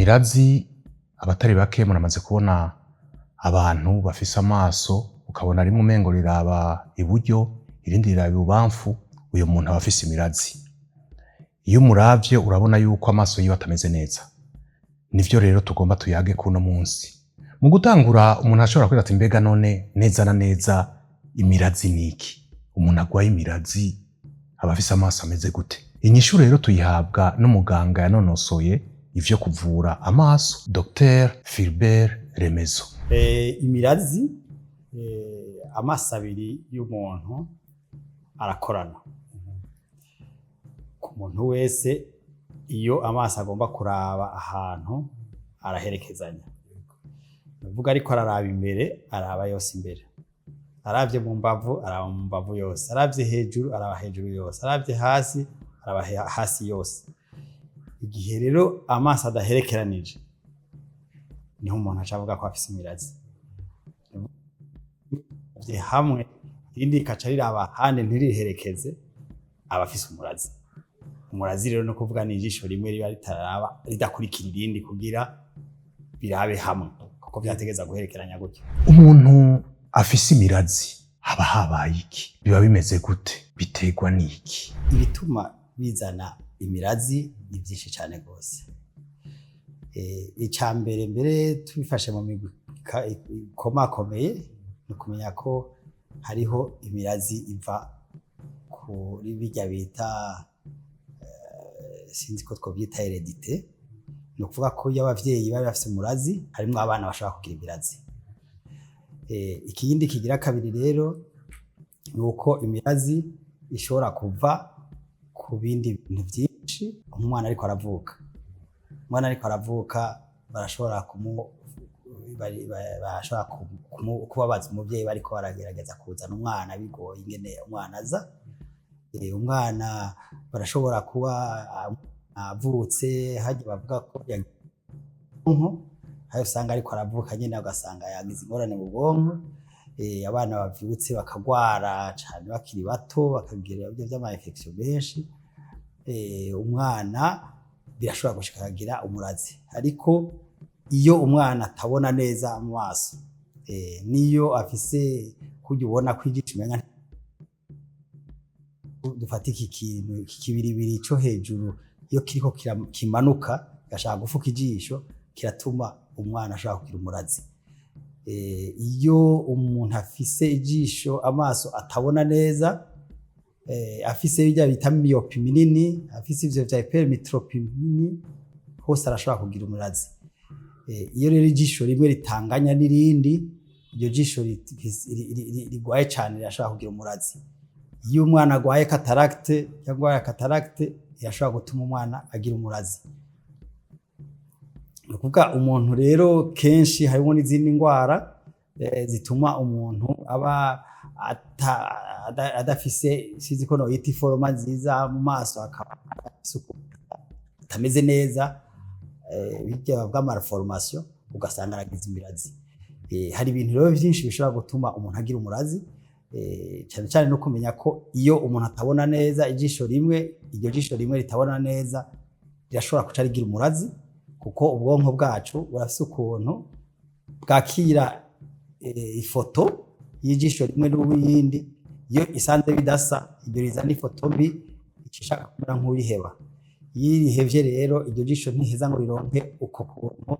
Imirazi, abatari bake muramaze kubona abantu bafise amaso, ukabona rimwe umengo riraba iburyo, irindi riraba ibubamfu. Uyo muntu aba afise imirazi. Iyo umuravye urabona yuko amaso yiwe atameze neza. Nivyo rero tugomba tuyage kuno munsi. Mu gutangura, umuntu ashobora kwibaza ati: "Mbega none neza na neza imirazi niki? Umuntu agwaye imirazi aba afise amaso ameze gute?" Inyishu rero tuyihabwa n'umuganga yanonosoye ivyo kuvura amaso, Dr Philbert Remezo. Imirazi, amaso abiri y'umuntu arakorana. Ku muntu wese, iyo amaso agomba kuraba ahantu, araherekezanya. Nukuvuga, ariko araraba imbere, araba yose imbere; aravye mu mbavu, araba mu mbavu yose; aravye hejuru, araba hejuru yose; aravye hasi, araba hasi yose. Igihe rero amaso adaherekeranije, niho umuntu aca avuga ko afise imirazi. Aravye hamwe, irindi rikaca riraba ahandi, ntiriherekeze, aba afise umurazi. Umurazi rero no kuvuga ni ijisho rimwe riba ritaraba, ridakurikira irindi kugira birabe hamwe, kuko vyategeza guherekeranya gutyo. Umuntu afise imirazi haba habaye iki? Biba bimeze gute? Biterwa n'iki? Ibituma bizana imirazi ni vyinshi cane gose. Ica mbere mbere, tubifashe mu migwi ikomakomeye, ni ukumenya ko hariho imirazi iva kuri birya bita, sinzi ko twovyita hérédité. Ni ukuvuga ko iyo abavyeyi bari bafise umurazi, harimwo abana bashobora kugira imirazi. Ikindi kigira kabiri rero ni uko imirazi ishobora kuva ku bindi bintu vyinshi, nk'umwana ariko aravuka. Umwana ariko aravuka, barashobora kumu bari- ba- barashobora kubabaza umuvyeyi bariko baragerageza kuzana umwana, bigoye ingene umwana aza. Umwana barashobora kuba avutse harya bavuga ko bwonko, aho usanga ariko aravuka nyene ugasanga yagize ingorane mu bwonko. Abana bavyutse bakagwara cane bakiri bato, bakagira ibyo vy'ama infection menshi. Umwana birashobora gushika akagira umurazi. Ariko iyo umwana atabona neza mu maso, niyo afise kurya ubona ko ijisho umenga, dufate iki kintu, iki kibiribiri co hejuru, iyo kiriko kimanuka gashaka gufuka ijisho, kiratuma umwana ashobora kugira umurazi. Iyo umuntu afise ijisho, amaso atabona neza, afise birya bita myopie minini, afise ivyo vya hypermétropie nini, hose arashobora kugira umurazi. Iyo rero ijisho rimwe ritanganya n'irindi, iryo jisho rigwaye cane rirashobora kugira umurazi. Iyo umwana agwaye cataracte cyangwa agwaye cataracte, irashobora gutuma umwana agira umurazi. Ni ukuvuga umuntu rero kenshi harimo n'izindi ndwara zituma umuntu aba adafise, sinzi ko noyita i forme nziza mu maso, akaba afise ukuntu atameze neza, birya bavuga malformation, ugasanga aragize imirazi. Hari ibintu rero vyinshi bishobora gutuma umuntu agira umurazi. Cane cane no kumenya ko iyo umuntu atabona neza ijisho rimwe, iryo jisho rimwe ritabona neza rirashobora kuca rigira umurazi, kuko ubwonko bwacu burafise ukuntu bwakira ifoto y'ijisho rimwe n'iyindi. Iyo isanze bidasa, iryo rizana ifoto mbi, ica ishaka kumera nk'uriheba. Iyo irihevye rero, iryo jisho ntiheza ngo rironke uko kuntu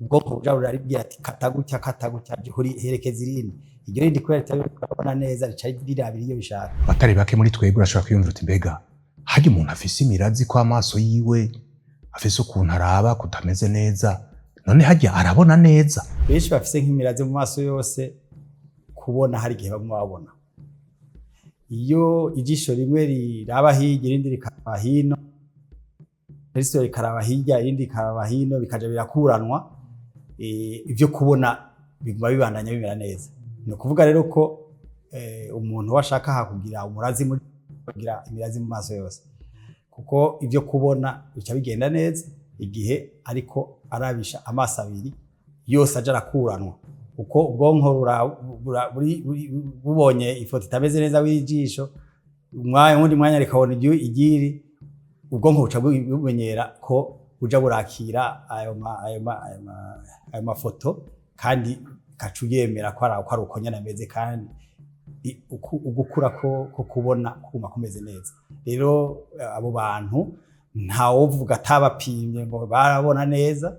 ubwonko buja buraribwira ati: "Kata gutya, kata gutya, herekeza irindi." Iryo rindi, kubera ritari kurabona neza, rica rirabira iyo bishaka. Abatari bake muri twebwe urashobora kwiyumvira uti: "Mbega harya umuntu afise imirazi, ko amaso yiwe afise ukuntu araba kutameze neza, none harya arabona neza?" Benshi bafise nk'imirazi mu maso yose, kubona hari igihe baguma babona. Iyo ijisho rimwe riraba hirya, irindi rikaraba hino, ijisho rikaraba hirya, irindi rikaraba hino, bikaja birakuranwa, ivyo kubona biguma bibandanya bimera neza. Ni ukuvuga rero ko umuntu washaka hakugira umurazi muri kugira imirazi mu maso yose, kuko ivyo kubona bica bigenda neza igihe ariko arabisha amaso abiri yose aja arakuranwa, kuko ubwonko bubonye ifoto itameze neza w'ijisho, umwanya, uwundi mwanya rikabona iryiri, ubwonko buca bumenyera ko buja burakira ayo ma, ayo ma, ayo ma, ayo mafoto, kandi ugaca uyemera ko ari uko nyene ameze, kandi ugukura ko kubona kuguma kumeze neza. Rero abo bantu ntawovuga atabapimye ngo barabona neza.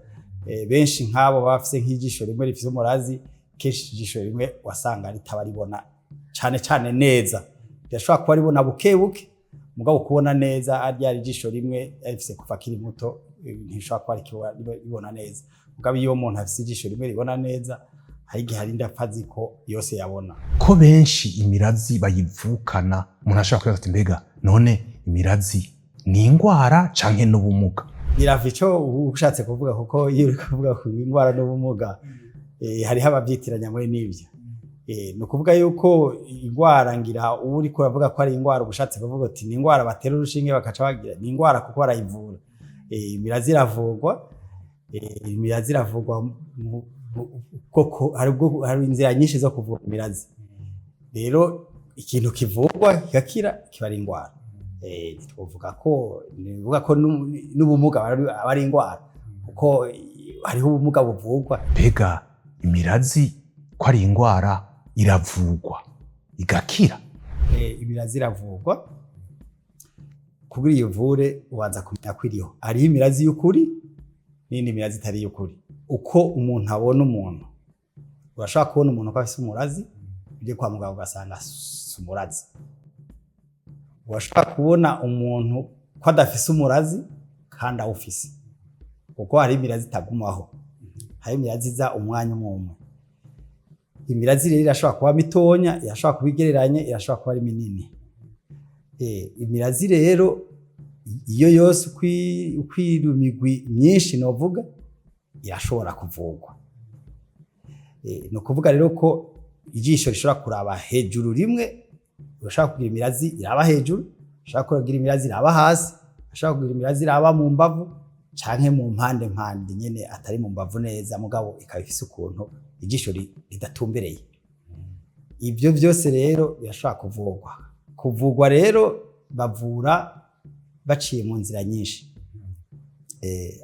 Benshi nk'abo bafise nk'ijisho rimwe rifise umurazi, kenshi ijisho rimwe wasanga ritaba ribona cane cane neza, rirashobora kuba ribona buke buke, mugabo kubona neza ryari ijisho rimwe yarifise kuva akiri muto, ntishobora kuba ribona neza. Mugabo iyo umuntu afise ijisho rimwe ribona neza, hari igihe arinda apfa azi ko yose yabona. Ko benshi imirazi bayivukana, umuntu ashobora kwibaza ati: mbega none imirazi ni ingwara canke n'ubumuga? Birava ico uba ushatse kuvuga, kuko iyo uri kuvuga ku indwara n'ubumuga, hariho abavyitiranya muri n'ivyo. Ni ukuvuga yuko ingwara, ngira uba uriko uravuga ko ari ingwara, uba ushatse kuvuga uti ni ingwara batera urushinge bakaca bagira, ni ingwara kuko barayivura. Imirazi iravurwa. Imirazi iravurwa bwoko, hari inzira nyinshi zo kuvura imirazi. Rero ikintu kivurwa kigakira kiba ari ingwara. Twovuga ko nivuga ko n'ubumuga aba ari ingwara, kuko hariho ubumuga buvurwa. Mbega imirazi ko ari ingwara, iravurwa igakira? Imirazi iravurwa. Kugira iyo uvure ubanza kumenya ko iriho. Hariho imirazi y'ukuri n'iyindi mirazi itari iy'ukuri. Uko umuntu abona umuntu, urashobora kubona umuntu ko afise umurazi, ujye kwa muganga ugasanga si umurazi. Urashobora kubona umuntu ko adafise umurazi kandi awufise, kuko hari imirazi itagumaho, hari imirazi iza umwanya umwe umwe. Imirazi rero irashobora kuba mitonya, irashobora kuba igereranye, irashobora kuba ari minini. Imirazi rero iyo yose ukwira imigwi myinshi novuga irashobora kuvurwa. Ni ukuvuga rero ko ijisho rishobora kuraba hejuru rimwe, urashobora kugira imirazi iraba hejuru, ushobora kugira imirazi iraba hasi, ushobora kugira imirazi iraba mu mbavu canke mu mpande mpande nyene, atari mu mbavu neza, mugabo ikaba ifise ukuntu ijisho ridatumbereye. Ibyo byose rero birashobora kuvurwa. Kuvurwa rero bavura baciye mu nzira nyinshi.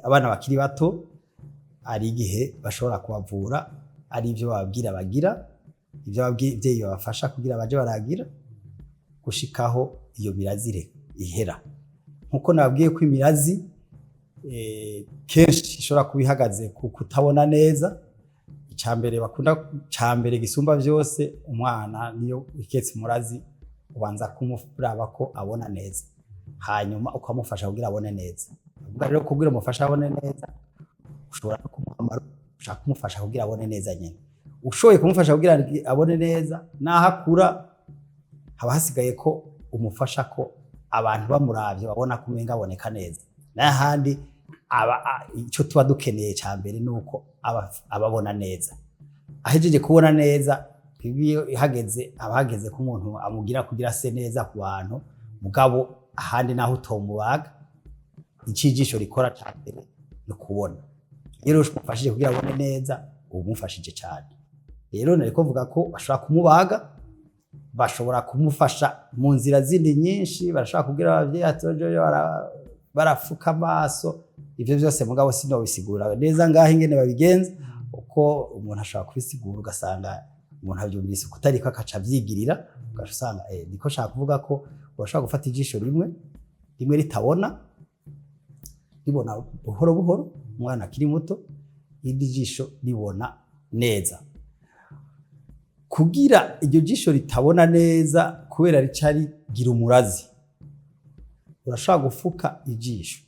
Abana bakiri bato hari igihe bashobora kubavura ari ibyo bababwira bagira, ibyo ababyeyi babafasha kugira baje baragira gushikaho iyo mirazire ihera. Nkuko nababwiye ko imirazi kenshi ishobora kuba ihagaze ku kutabona neza, icambere bakunda, icambere gisumba byose, umwana niyo iketse umurazi ubanza kumuraba ko abona neza, hanyuma ukamufasha kugira abone neza. Uvuga rero kugira umufasha abone neza, ushobora no kumuha, ushaka kumufasha kugira abone neza nyene. Ushoboye kumufasha kugira abone neza, naho akura haba hasigaye ko umufasha ko abantu bamuravye babona ko umenga aboneka neza. N'ahandi aba ico tuba dukeneye ca mbere nuko ababona neza. Ahejeje kubona neza, iyo ihageze aba hageze ko umuntu amugira kugira ase neza ku bantu. Mugabo ahandi naho utomubaga, icijisho rikora ca mbere ni ukubona. Iyo rero umufashije kugira abone neza, uba umufashije cane. Rero nariko mvuga ko bashobora kumubaga, bashobora kumufasha mu nzira zindi nyinshi, barashobora kubwira abavyeyi ati baje barafuka amaso, ivyo byose. Mugabo sinobisigura neza ngaho ingene babigenza, uko umuntu ashobora kubisigura ugasanga umuntu avyumvise kutariko akaca avyigirira, ugaca usanga niko nshaka kuvuga ko urashobora gufata ijisho rimwe rimwe ritabona, ribona buhoro buhoro umwana akiri muto, irindi jisho ribona neza. Kugira iryo jisho ritabona neza kubera rica rigira umurazi, urashobora gufuka ijisho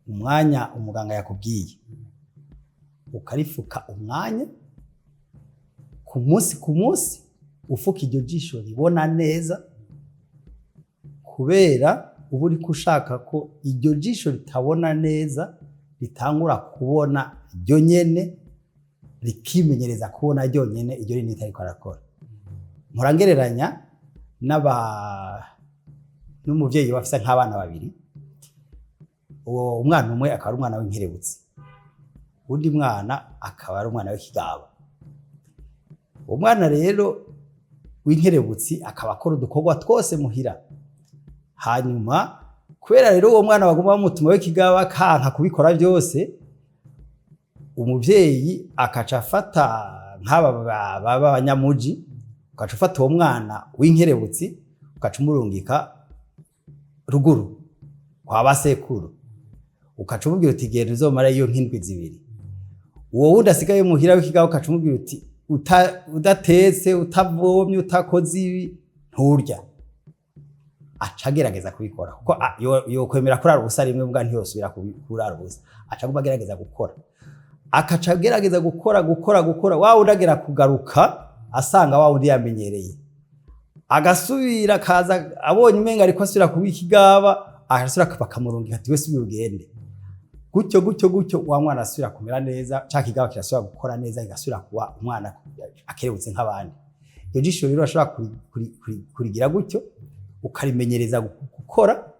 umwanya umuganga yakubwiye, ukarifuka umwanya ku munsi ku munsi, ufuka iryo jisho ribona neza, kubera uba uriko ushaka ko iryo jisho ritabona neza ritangura kubona ryo nyene, rikimenyereza kubona ryonyene iryo rindi ritariko arakora. Mpora n'aba n'umuvyeyi bafise nk'abana babiri, uwo umwana umwe akaba ari umwana w'inkerebutsi, uwundi mwana akaba ari umwana w'ikigaba. Uwo mwana rero w'inkerebutsi akaba akora udukorwa twose muhira, hanyuma Kubera rero uwo mwana baguma bamutuma w'ikigaba kanka kubikora byose, umuvyeyi akaca afata nk'aba baba abanyamuji, ukaca ufata uwo mwana w'inkerebutsi ukaca umurungika ruguru kwa basekuru, ukaca umubwira uti genda uzomara iyo nk'indwi 2. Uwo wundi asigaye muhira w'ikigaba ukaca umubwira uti udatetse, utavomye, utakoze ibi, nturya. Aca agerageza kubikora kuko yokwemera kurara ubusa rimwe, mbwa ntiyosubira kurara ubusa. Aca aguma agerageza gukora, akaca agerageza gukora, gukora, gukora, wa wundi agera kugaruka asanga wa wundi yamenyereye, agasubira akaza abonye umenga ariko asubira kuba ikigaba, agasubira bakamurungika ati we subira ugende. Gutyo gutyo gutyo, wa mwana asubira kumera neza, ca kigaba kirasubira gukora neza, kigasubira kuba umwana akerebutse nk'abandi. Iryo jisho rero urashobora kurigira gutyo, ukarimenyereza gukora,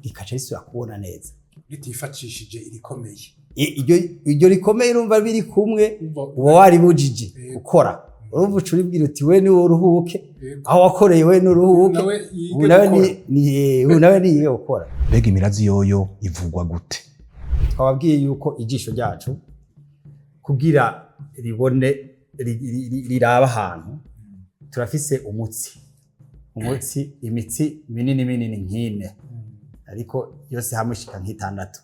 rikaca risubira kubona neza ritifashishije irikomeye. Iryo rikomeye urumva biri kumwe, uba waribujije gukora. Urumva uca uribwira uti we niwe uruhuke, aho wakoreye we nuruhuke, nawe yige ubu nawe gukora. Ubu nawe niyige gukora. Mbega imirazi yoyo ivugwa gute? Twababwiye yuko ijisho ryacu kugira ribone riraba ahantu, turafise umutsi, imitsi minini minini nk'ine, ariko yose hamwe ishika nk'itandatu.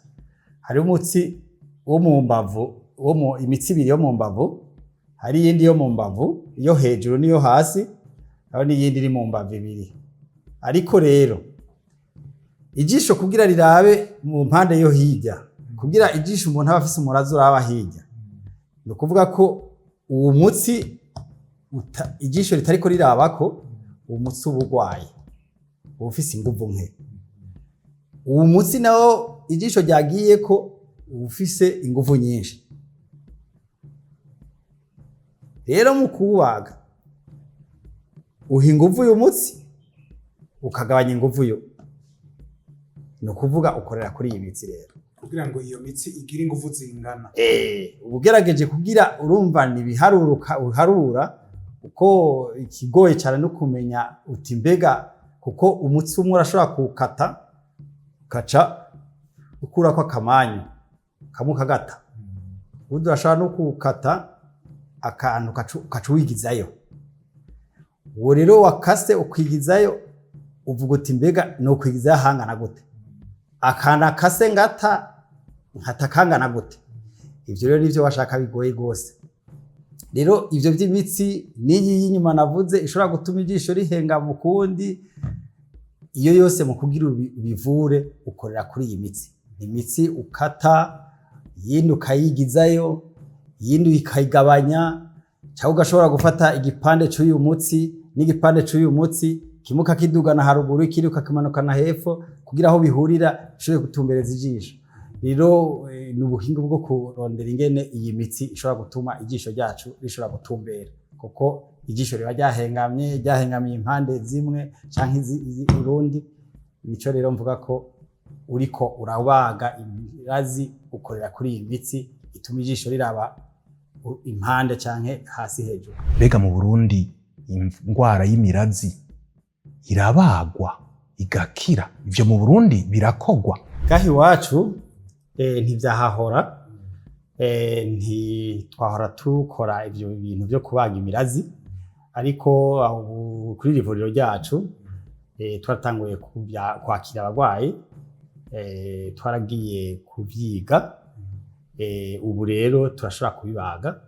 Hari umutsi wo mu mbavu, wo mu imitsi ibiri yo mu mbavu, hari iyindi yo mu mbavu yo hejuru n'iyo hasi, hariho n'iyindi iri mu mbavu ibiri. Ariko rero ijisho kugira rirabe mu mpande yo hirya, kugira ijisho umuntu aba afise umurazi uraba hirya, ni ukuvuga ko uwo mutsi ijisho ritariko rirabako, uwo mutsi uba urwaye, uba ufise inguvu nke. Uwo mutsi nawo ijisho ryagiyeko uba ufise inguvu nyinshi. Rero mu kuwubaga uha inguvu uyu mutsi, ukagabanya inguvu yo, ni ukuvuga ukorera kuri iyi mitsi rero kugira ngo iyo mitsi igire ingufu zingana. Uba ugerageje kugira, urumva ni ibiharuro uharura, kuko ikigoye cyane no kumenya uti mbega, kuko umutsi umwe urashobora kuwukata ukaca ukurako akamanyu kamwe ukagata, ubundi urashobora no kuwukata akantu ukaca uwigizayo. Uwo rero wakase ukwigizayo, uvuga uti mbega ni ukwigizayo ahangana gute? Akantu akase ngata nkata kangana gute? Ivyo rero nivyo washaka bigoye gose. Rero ivyo vy'imitsi n'iyi y'inyuma navuze ishobora gutuma ijisho rihenga mu kundi, iyo yose mu kugira ubivure ukorera kuri iyi mitsi. Imitsi ukata, iyindi ukayigizayo, iyindi ukayigabanya, cyangwa ugashobora gufata igipande c'uyu mutsi n'igipande c'uyu mutsi, kimwe ukakidugana haruguru, ikindi ukakimanukana hepfo, kugira aho bihurira bishobore gutumbereza ijisho. Rero ni ubuhinga bwo kurondera ingene iyi mitsi ishobora gutuma ijisho ryacu rishobora gutumbera, kuko ijisho riba ryahengamye, ryahengamiye impande zimwe canke urundi. Nico rero mvuga ko uriko urabaga imirazi ukorera kuri iyi mitsi ituma ijisho riraba impande canke hasi hejuru. Mbega mu Burundi indwara y'imirazi irabagwa igakira? Ivyo mu Burundi birakogwa? Gaha iwacu ntivyahahora, ntitwahora tukora ivyo bintu vyo kubaga imirazi, ariko ubu kuri iri vuriro ryacu twaratanguye kwakira abarwayi, twaragiye kuvyiga, ubu rero turashobora kubibaga.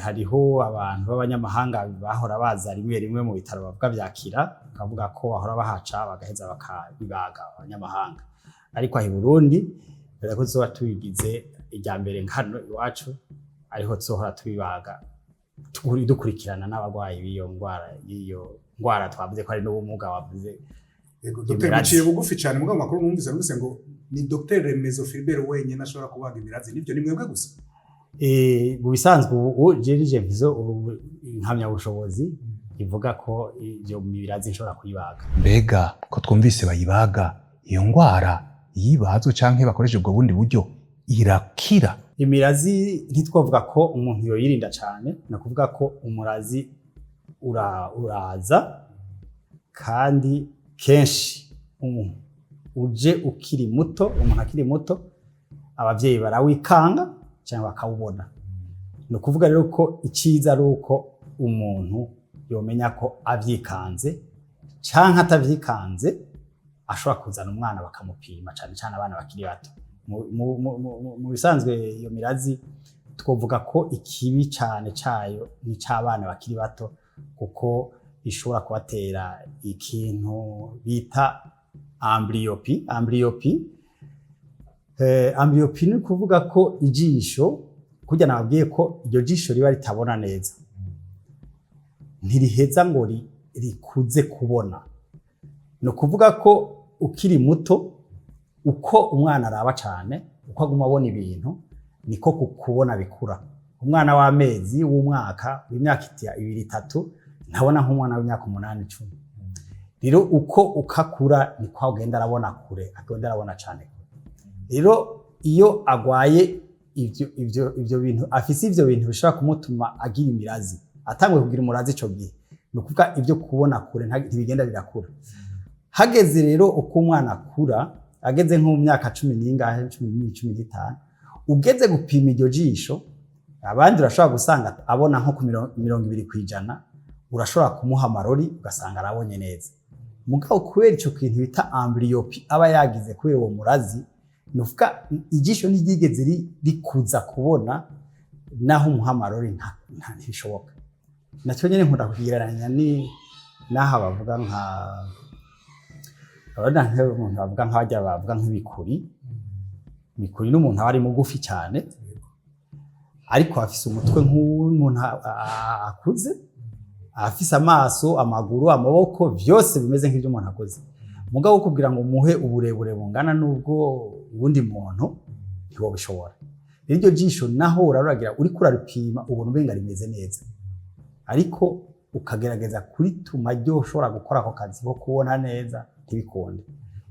Hariho abantu b'abanyamahanga bahora baza rimwe rimwe mu bitaro bavuga vyakira, bakavuga ko bahora bahaca bagaheza bakabibaga abanyamahanga, ariko aha i Burundi ko tuzoba tubigize irya mbere hano iwacu, ariho tuzohora tubibaga dukurikirana n'abarwayi b'iyo ngwara, y'iyo ngwara twavuze ko ari n'ubumuga wavuze. Yego Dr. Imirazi. Biciye bugufi cyane, mugabo makuru numvise ngo ni Dr. Remezo Philbert wenyine ashobora kubaga imirazi, nibyo ni mwebwe gusa? Mu bisanzwe ubu jeje mvizo ubu impamyabushobozi ivuga ko ivyo mirazi nshobora kuyibaga. Mbega ko twumvise bayibaga, iyo ngwara yibazwe canke bakoresheje ubwo bundi buryo irakira? Imirazi ntitwavuga ko umuntu yoyirinda cane, ni ukuvuga ko umurazi uraza kandi kenshi Uje ukiri muto, umuntu akiri muto, abavyeyi barawikanga cyangwa bakawubona. Ni ukuvuga rero ko icyiza ari uko umuntu yomenya ko avyikanze canke atavyikanze, ashobora kuzana umwana bakamupima, cane cane abana bakiri bato. Mu bisanzwe iyo mirazi twovuga ko ikibi cane cayo ni c'abana bakiri bato, kuko ishobora kubatera ikintu bita amblyopie. Amblyopie ni ukuvuga ko ijisho, kurya nababwiye ko iryo jisho riba ritabona neza, ntiriheza ngo rikuze kubona. Ni ukuvuga ko ukiri muto, uko umwana araba cane, uko aguma abona ibintu, niko kukubona bikura. Umwana w'amezi, w'umwaka, w'imyaka 2, 3, ntabona nk'umwana w'imyaka 8, 10. Rero uko ukakura niko agenda arabona kure, agenda arabona cane kure. Rero iyo agwaye ivyo bintu, afise ivyo bintu bishobora kumutuma agira imirazi, atanguye kugira umurazi ico gihe, ni ukuvuga ibyo kubona kure ntibigenda birakura. Hageze rero uko umwana akura, ageze nko mu myaka cumi n'ingahe, 12, 15, ugeze gupima iryo jisho, abandi urashobora gusanga abona nko ku 20%, urashobora kumuha amarori ugasanga arabonye neza. Mugabo kubera ico kintu bita amblyopie aba yagize kubera uwo murazi, ni ukuvuga ijisho ntiryigeze rikuza kubona, naho umuha amarori ntibishoboka. Nacyo nyene nkunda kukigereranya ni n'aha bavuga nka, urabona nk'umuntu bavuga nk'abarya bavuga nk'ibikuri. Ibikuri n'umuntu aba ari mugufi cyane, ariko afise umutwe nk'umuntu akuze, afise amaso, amaguru, amaboko, byose bimeze nk'iby'umuntu akuze. Mugabo kugira ngo umuhe uburebure bungana n'ubwo uwundi muntu, ntiwobishobora. Rero iryo jisho naho uraruragira, uriko uraripima ubona umenga rimeze neza, ariko ukagerageza kurituma ryo ushobora gukora ako kazi ko kubona neza, ntibikunde.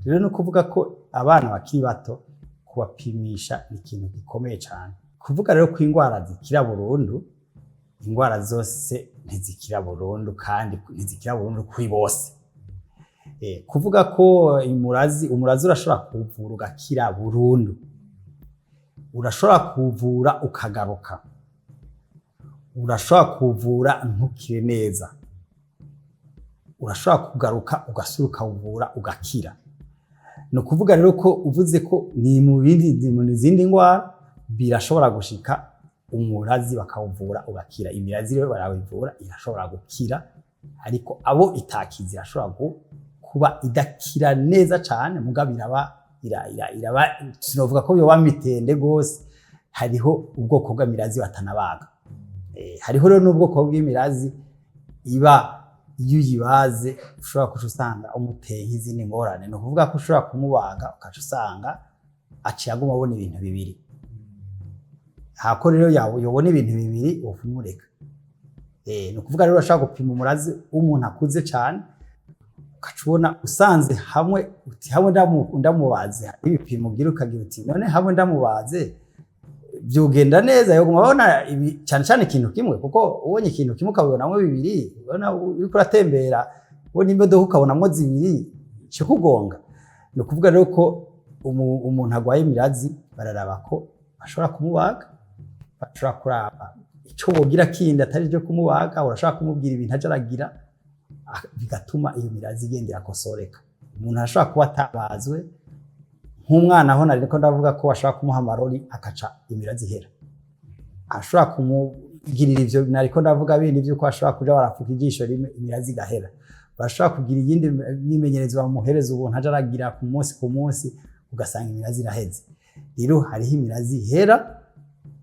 Rero ni ukuvuga ko abana bakiri bato kubapimisha ni ikintu gikomeye cyane. Kuvuga rero ko indwara zikira burundu, indwara zose ntizikira burundu, kandi ntizikira burundu kuri bose. Kuvuga ko umurazi urashobora kuwuvura ugakira burundu, urashobora kuwuvura ukagaruka, urashobora kuwuvura ntukire neza, urashobora kugaruka ugasubira ukawuvura ugakira. Ni ukuvuga rero ko uvuze ko ni mu bindi, ni mu zindi ndwara birashobora gushika umurazi bakawuvura ugakira. Imirazi rero barawivura irashobora gukira, ariko abo itakize irashobora kuba idakira neza cane, mugabo iraba sinovuga ko yoba mitende gose. Hariho ubwoko bw'amirazi batanabaga. Hariho rero n'ubwoko bw'imirazi iba iyo uyibaze ushobora kuca usanga umuteye nk'izindi ngorane. Ni ukuvuga ko ushobora kumubaga ukaca usanga aciye aguma abona ibintu bibiri. Hako rero yobona ibintu bibiri, wopfa. Ni ukuvuga rero urashobora gupima umurazi w'umuntu akuze cane, ukaca ubona usanze hamwe uti hamwe ndamubaze, hari ibipimo ugira ukagira uti none hamwe ndamubaze byogenda neza, yoguma abona ibi cyane cyane ikintu kimwe, kuko ubonye ikintu kimwe ukabibonamwo bibiri, ubona uriko uratembera ubona imodoka ukabonamwo zibiri, kugonga. Ni ukuvuga rero ko umuntu agwaye imirazi bararaba ko bashobora kumubaga, bashobora kuraba ico bogira kindi atari ryo kumubaga. Urashobora kumubwira ibintu aja aragira, bigatuma iyo mirazi igenda irakosoreka. Umuntu arashobora kuba atabazwe, nk'umwana aho nariko ndavuga ko bashobora kumuha amarori akaca imirazi ihera, ashobora kumugirira ivyo nariko ndavuga bindi vy'uko ashobora kuja barapfuka ijisho rimwe imirazi igahera, bashobora kugira iyindi myimenyerezo bamuhereza ubuntu aja aragira ku munsi ku munsi, ugasanga imirazi iraheze. Rero hariho imirazi ihera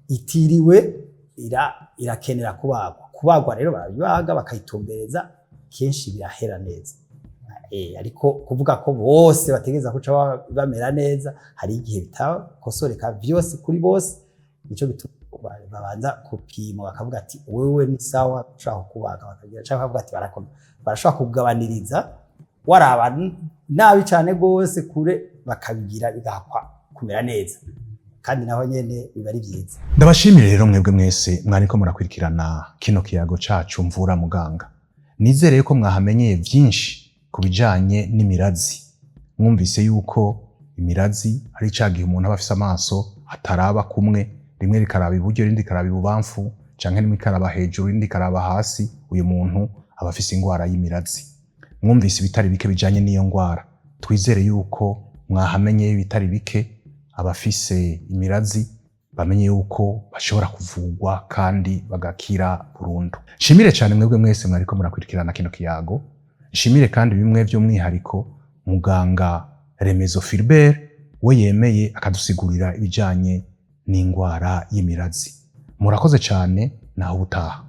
itiriwe irakenera kubagwa. Kubagwa rero barabibaga bakayitumbereza, kenshi birahera neza. Ariko kuvuga ko bose bategereza kuca bamera neza, hari igihe bitakosoreka vyose kuri bose. Nico gituma babanza kupima bakavuga ati wewe ni sawa, ushaka kubaga bakagira, cyangwa bakavuga ati barashobora kugabaniriza, waraba nabi cane gose kure, bakabigira bigahakwa kumera neza, kandi naho nyene biba ari vyiza. Ndabashimire rero mwebwe mwese mwariko murakurikirana kino kiyago cacu Mvura Muganga. Nizere ko mwahamenyeye vyinshi ku bijanye n'imirazi. Mwumvise yuko imirazi ari ca gihe umuntu aba afise amaso ataraba kumwe, rimwe rikaraba iburyo, irindi rikaraba ibubamfu, canke rimwe rikaraba hejuru, irindi rikaraba hasi. Uyu muntu aba afise ingwara y'imirazi. Mwumvise ibitari bike bijanye n'iyo ngwara. Twizere yuko mwahamenye ibitari bike. Abafise imirazi bamenye yuko bashobora kuvugwa kandi bagakira burundu. Nshimire cyane mwebwe mwese mwariko murakurikirana kino kiyago. Nshimire kandi bimwe by'umwihariko muganga Remezo Philbert, we yemeye akadusigurira ibijanye n'ingwara y'imirazi. Murakoze cyane, naho ubutaha.